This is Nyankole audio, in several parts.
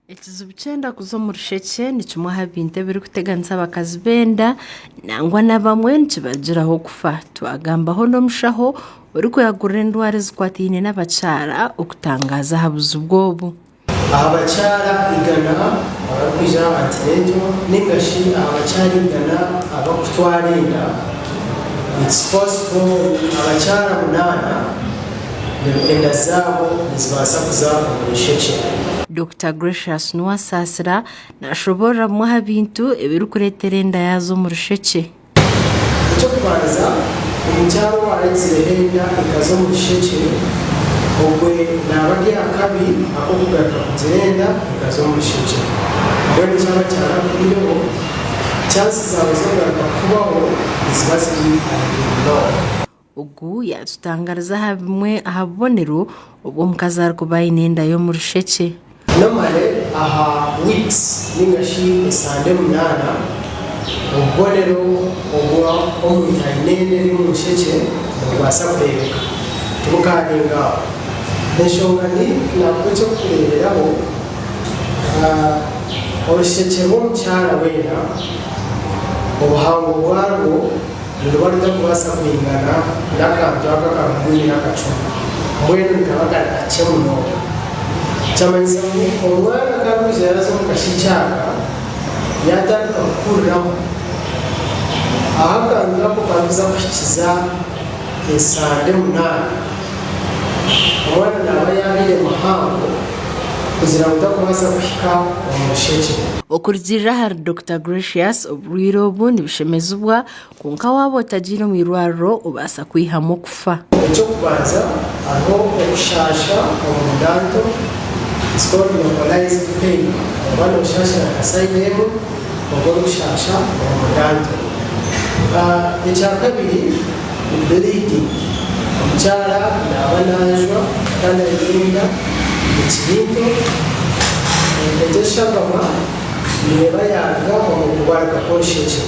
Ekizibu ky'enda kuza omu rushekye ni kimwe aha bintu ebirikuteganisa abakazi b'enda nangwa n'abamwe nikibagiraho okufa. Twagambaho n'omushaho orikuragurira endwara ezikwataine n'abakyara okutangaaza aha buzibu obu. Aha bakyara igana abarikwija aha antenatal ninga shi aha bakyara igana abarikutwara enda, it's possible abakyara munaana enda zaabo nizibaasa kuza omu rushekye. Dokita Gracious Nuwasaasira nashoboorora bimwe aha bintu ebirikureetera enda yaaza omu rushekye. Eky'okubanza, omukyara owaaregizireho enda ekaza omu rushekye, ogwe naaba ari aha kabi ak'okugaruka kugira enda ekaza omu rushekye. Mbwenu kyaba kyarakubiireho, chansi zaawe z'okugaruka kukubaho niziba ziri ahaiguru munonga. Ogu yaatutangariza aha bimwe aha bubonero obu omukazi arikuba aine enda y'omu rushekye. Normally aha weeks ninga shi esande munaana, obubonero obu omuntu aine enda eri omu rushekye nibubaasa kureebeka. Tibukarenga aho. Enshonga ni nakuha eky'okureeberaho, orushekye rw'omukyara weena obuhango bwarwo, Niruba rutakubaasa kwingana n'akantu aka akarikugwinira akacumu, mbwenu nikaba kari kakye munonga. Kyamanyisa ngu omwana ku arikwija yaaza omu kashekye aka, yaatandika kukuriramu, ahu akantu ako karikuza kuhikiza esande munaana, omwana naaba yaabaire muhango kugira ngu takubaasa kuhika omu rushekye. Okurugiirira ahari Dokita Gracious, oburwaire obu nibushemezibwa kwonka waaba otagiire omu irwariro obaasa kwihamu okufa. Eky'okubanza hariho okushaasha omu ndanto, it's called localized pain, oba noshaashira nka side emwe kwonka orikushaasha omu ndanto. Ekyakabiri ni bleeding, omukyara naaba najwa kandi aine enda ekiri nto, egyo eshagama neeba yaaruga omu kubarika kw'orushekye.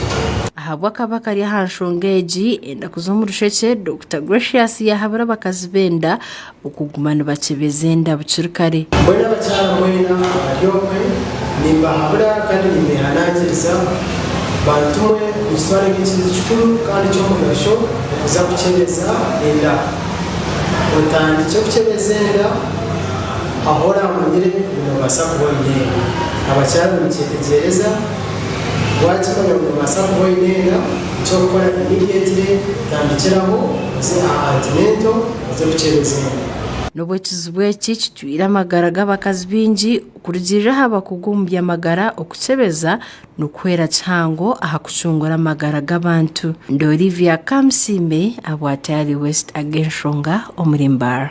Ahabw'akabi akari aha nshonga egi, enda kuza omu rushekye, Dokita Gracious yaahabura abakazi b'enda okuguma nibakyebeza enda bukiri kare. Mbwenu abakyara mwena abari omwe nimbahabura kandi nimbehanangiriza, bantu mwe mukitware nk'ekintu kikuru kandi ky'omugasho okuza kukyebeza enda. Otandikye kukyebeza enda ahu oramanyire ngu nobaasa kuba oine enda. Abakyara nimukyetegyereza, wakimanya ngu nobaasa kuba oine enda, eky'okukora immediately tandikiraho oze aha antenatal oze kukyebeza enda. N'obu ekizibu eki kitwire amagara g'abakazi baingi, okurugiirira aha bakugu omu by'amagara, okukyebeza nikuhwera kihango aha kucungura amagara g'abantu. Ndi Olivia Kamusiime, ahabwa Tayali West ag'enshonga omuri Mbarara.